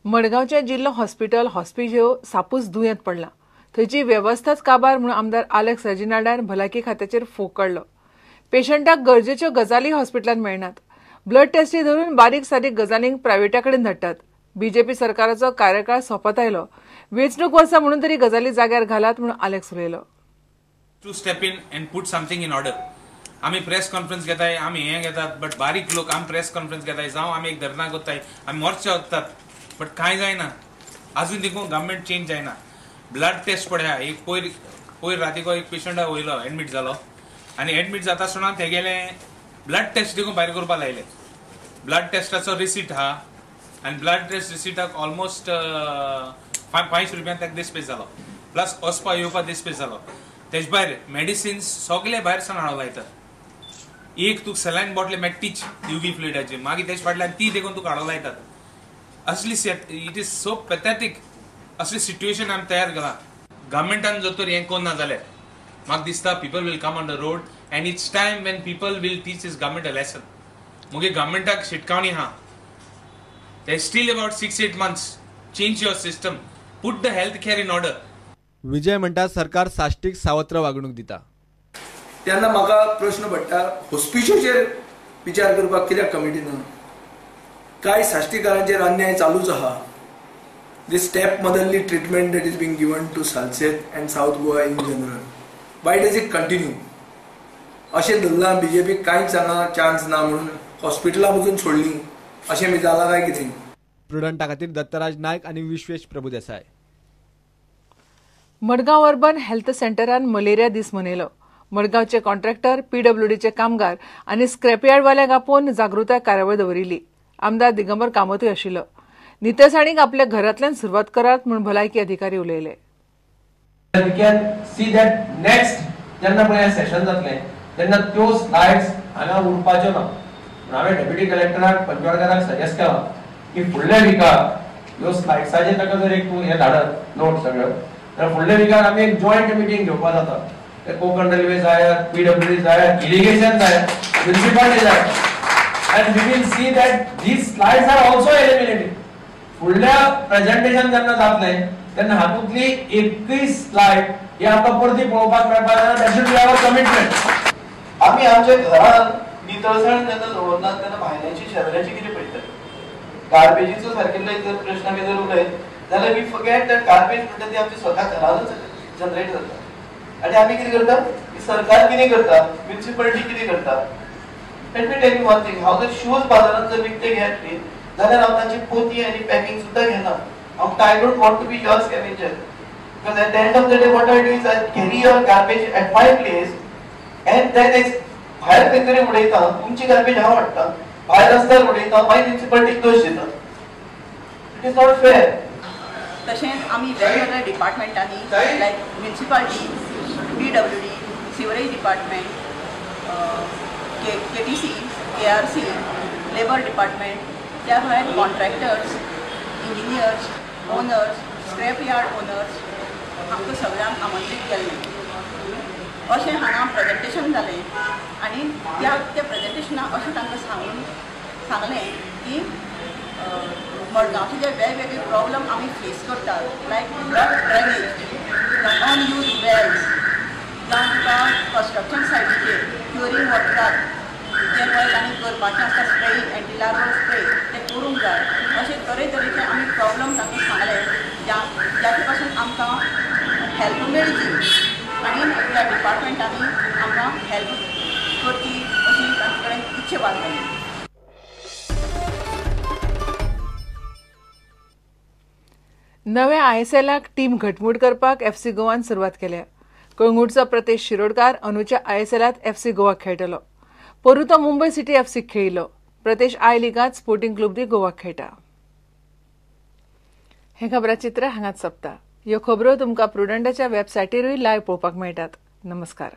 मडगांवच्या जिल्लो हॉस्पिटल हॉस्पिजियो सापूच दुयेंत पडला. थंयची वेवस्थाच काबार म्हणून आमदार आलेक्स रेजिनाल्डान भलायकी खात्याचेर फोग काडलो. पेशंटाक गरजेच्यो गजाली हॉस्पिटलांत मेळनात. ब्लड टेस्टी धरून बारीक सारीक गजालींक प्रायव्हेटा कडेन धाडटात. बीजेपी सरकाराचो कार्यकाळ सोंपत आयलो. वेंचणूक वर्सा म्हणून तरी गजाली जाग्यार घालात म्हणून आलेक्स उलयलो. To step in and put something in order. आमी प्रेस कॉन्फरन्स घेताय, आमी हें घेतात, बट बारीक लोक आमी प्रेस कॉन्फरन्स घेताय, जावं आमी एक धरणां करताय, आमी मोर्चा वतात, बट कांय जायना. अजून देखून गव्हर्मेंट चेंज जायना. ब्लड टेस्ट पळया, एक पयर पयर रातीको एक पेशंट वयलो एडमीट जालो आनी एडमीट जाता आसतना तेगेले ब्लड टेस्ट देखून भायर करपाक लायले. ब्लड टेस्टाचो रिसीट आहा आनी ब्लड टेस्ट रिसिटाक ऑलमोस्ट 500 रुपयान ताका दिसपेस जालो, प्लस वचपा येवपा दिसपेस जालो. तेज भायर मेडिसिन्स सगळे भायर सावन हाडूंक लायतात. एक तुका सलायन बॉटल मेट्टीच युवी फ्लुइडाची, मागीर तेज फाटल्यान ती देखून तुका हाडूंक लायतात. असली it is so pathetic असली सिट्युएशन आमी तयार केला. गव्हर्मेंटान जर तर हें कोन्ना जाल्यार म्हाका दिसता people will come on the road and it's time when people will teach this government a lesson. मुगे गव्हर्मेंटाक शिटकावणी आहा, they still about 6-8 months, change your system, put the health care in order. Vijay म्हणटा सरकार साश्टीक सावत्र वागणूक दिता. तेन्ना म्हाका प्रश्न पडटा, हॉस्पिटलाचेर विचार करपाक कित्याक कमिटी ना? कांय साश्टीकारांचेर अन्याय चालूच आहा. This step motherly treatment that is being given to Salcete and South Goa in general, why does it continue? अशें धरलां बीजेपी कांयच हांगा चान्स ना म्हणून हॉस्पिटलां पसून सोडलीं, अशें बी जालां काय कितें? प्रुडंटा खातीर दत्तराज नायक आनी विश्वेश प्रभुदेसाय. मडगांव अर्बन हेल्थ सेंटरान मलेरिया दीस मनयलो. मडगांवचे कॉन्ट्रॅक्टर, पीडब्ल्यूडीचे कामगार आनी स्क्रॅपयार्डवाल्यांक आपोवन जागृताय कार्यावळ दवरिल्ली. आमदार दिगंबर कामतूय आशिल्लो. नितळसाणीक आपल्या घरांतल्यान सुरवात करात म्हूण भलायकी अधिकारी उलयले. We can see that next जेन्ना पळय सेशन जातलें तेन्ना त्यो स्लायड्स हांगा उरपाच्यो ना. हांवें डेप्युटी कलेक्टराक पंचवाडकाराक सजेस्ट केलां की फुडल्या विकाक ह्यो स्लायड्साचेर ताका जर एक तूं हें धाडत नोट सगळ्यो जाल्यार फुडल्या विकाक आमी एक जॉयंट मिटींग घेवपा जाता. ते कोंकण रेल्वे जायत, पीडब्ल्यूडी जायत, इरिगेशन जायत, म्युनिसिपालिटी जायत, and we will see that these slides are also eliminated. फुडल्या प्रेझेंटेशन जेन्ना जातलें तेन्ना हातूंतली एकूय स्लायड ही आमकां परती पळोवपाक मेळपाक जायना. That should be our commitment. आमी आमच्या घरान नितळसाण जेन्ना दवरनात तेन्ना भायल्यांची शेजाऱ्यांची कितें पळयतले? गार्बेजीचो सारकिल्लो जर प्रश्न आमी जर उलयत जाल्यार we forget that garbage म्हणटा ती आमची स्वता घरानूच जनरेट जाता. आनी आमी कितें करता, सरकार कितें करता, म्युनिसिपालिटी कितें करता? Let me tell you one thing, हांव जर शूज बाजारांत जर विकते घेतली जाल्यार हांव तांची पोती आनी पॅकिंग सुद्दां घेना. हांव I don't want to be your scavenger, because at the end of the day what I do is I carry your garbage at my place and then is भायर खंय तरी उडयता, तुमची गार्बेज हांव हाडटा, भायर रस्त्यार उडयता, मागीर म्युनिसिपालिटीक दोश दिता. It is not fair. तशेंच आमी वेगवेगळ्या डिपार्टमेंटांनी लायक municipality, PWD, sewerage department, KTC, KRC, labour department, त्या भायर contractors, engineers, owners, scrap yard owners आमकां सगळ्यांक आमंत्रीत केल्लें. अशें हांगा प्रेजेंटेशन जालें आनी त्या त्या प्रेजेंटेशनाक अशें तांकां सांगलें की मडगांवचे जे वेगवेगळे प्रॉब्लम आमी फेस करतात, लायक ब्लड ड्रेनेज, अनयूज वेल्स, जावं तुका कन्स्ट्रक्शन सायटीचेर क्युअरींग वॉटराक जें पळय तांणी करपाचें आसता स्प्रेईंग, एंटीलार्वल स्प्रे तें करूंक जाय. अशे तरेतरेचे आमी प्रॉब्लम तांकां सांगले जाचे पासून आमकां हेल्प मेळची आनी त्या डिपार्टमेंटांनी आमकां हेल्प करची अशी तांचे कडेन इच्छा बाळगली. नव्या आयएसएलाक टीम घटमूट करपाक एफसी गोवान सुरवात केल्या. कळंगूटचो प्रतेश शिरोडकार अंदूच्या आयएसएलांत एफसी गोवा खेळटलो. पोरूं तो मुंबय सिटी एफसीक खेळिल्लो. प्रतेश I लिगांत स्पोर्टिंग क्लब दी गोवा खेळटा. हें खबराचित्र हांगाच सोंपता. ह्यो खबरो तुमकां प्रुडंटाच्या वेबसायटीरूय लायव्ह पळोवपाक मेळटात. नमस्कार.